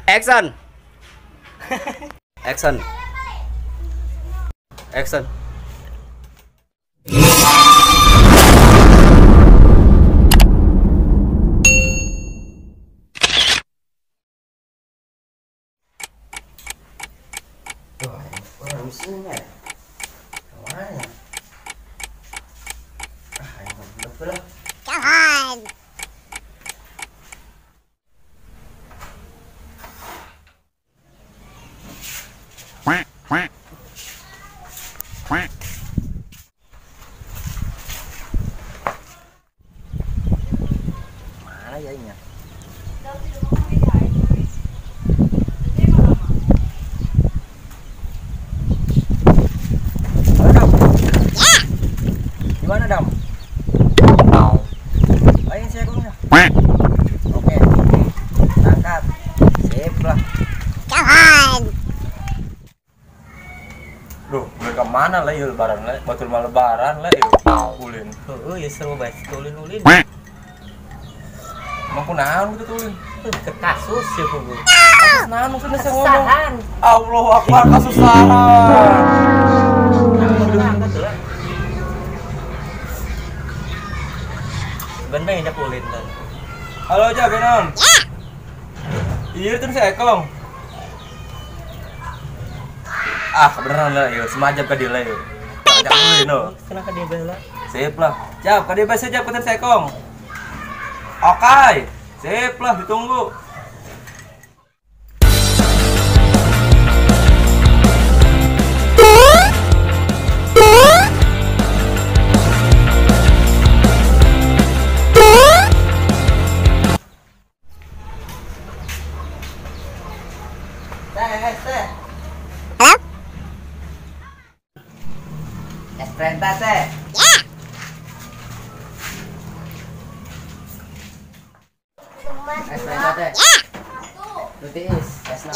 Action. Action. Action. Orang sini ya. Mana? Ah, yang betul lah. Jangan. Quack, quack. Quack. Mana ya ini? Gimana Dam? Ayo saya kumnya. Oke. Angkat. Sip lah. Jangan. Duh, mereka mana lah ya lebaran lah, batur mah lebaran lah ya. Ulin. Heeh, ya seru bae ulin-ulin. Emang kunaon gitu ulin? Ke kasus ya kubu. Kasus naon maksudnya saya ngomong. Allahu Akbar kasusahan. Bener ngajak ulin kan. Halo Ja, Benon. Iya, itu si Ekong. Ah, beneran lah, yuk. Semajab ke dia lah, yuk. Ajak ulin, no. Kenapa dia bela? Sip lah. Jap, ke dia biasa jap ke si Ekong. Oke, sip lah, ditunggu. Teh, teh. Halo? Es perintah teh. Ya. Es perintah teh. Ya. Lutis, es Ya.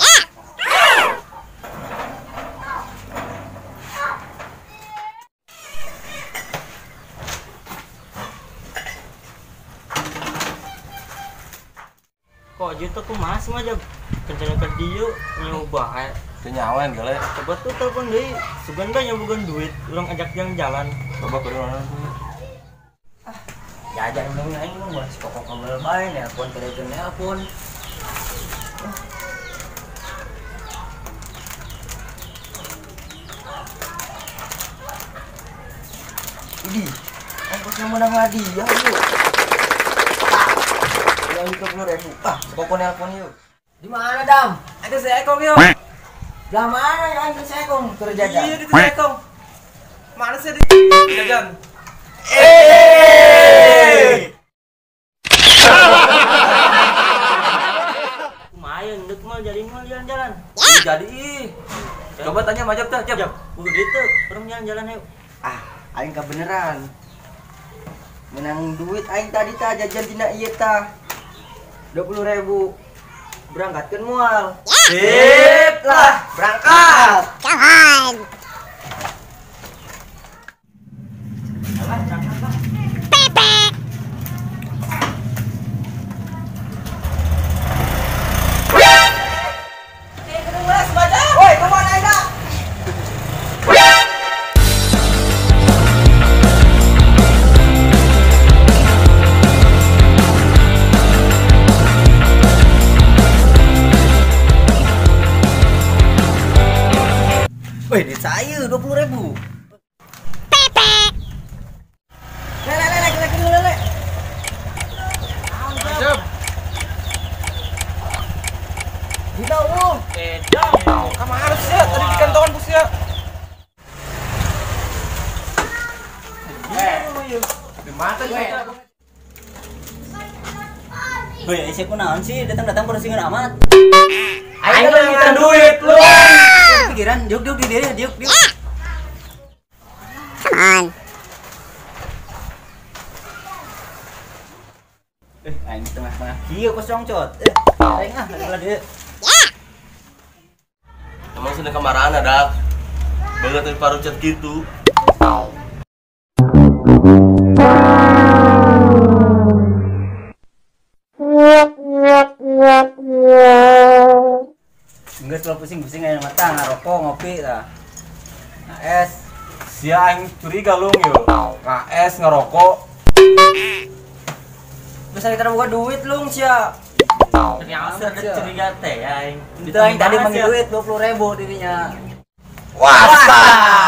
Kok juta kumaha sih mah jab? Kencana ke dieu nyoba ae. Teu nyawan gale. Coba tuh telepon deui, sugan bae nyobakeun duit, urang ajak jalan-jalan. Coba kudu mana? Ah, jajan dong aing mah si kokok kabel bae nelpon telepon nelpon. Idi, ongkosnya menang hadiah yuk. Yang 30.000. Ah, koko nelpon yuk. Di mana Dam? Ada si Ekong yuk. Lah mana yang si Ekong kerja? Iya, di si Ekong. Mana sih di jajan? Lumayan, dek mal jadi mal jalan-jalan. Jadi. Coba tanya Majab teh, Jab. Udah itu, orang jalan-jalan yuk. Ah, aing kebeneran. Menang duit aing tadi ta jajan tina ieu ta. 20.000. Berangkatkeun moal. Sip lah, berangkat. Jangan. Alah, berangkat lah. Pepe. Woi, kemana Aida? Wih, duit saya 20.000. Pepe. Lele, lele, lele, lele, lele. Jam. Kita lu. Jam. Kamu harus ya, tadi di kantongan bus ya. Di mata juga. Woi, isi kunaon sih datang-datang perusingan amat. Aing minta duit lu. Pikiran diuk diuk di dia diuk diuk. Come on. Aing di tengah-tengah kieu kosong cot. Aing ah lah dia. Ya. Emang sudah kemarahan ada. Banget dari parucat gitu. Yeah. Geus lo pusing-pusing aya mata ngarokok ngopi tah. Nah, es. Sia aing curiga lung yo. Ngaes ngerokok. Geus ari tara boga duit lung sia. Ternyata ada curiga teh aing. Itu aing tadi manggil duit 20.000 dirinya. Wah.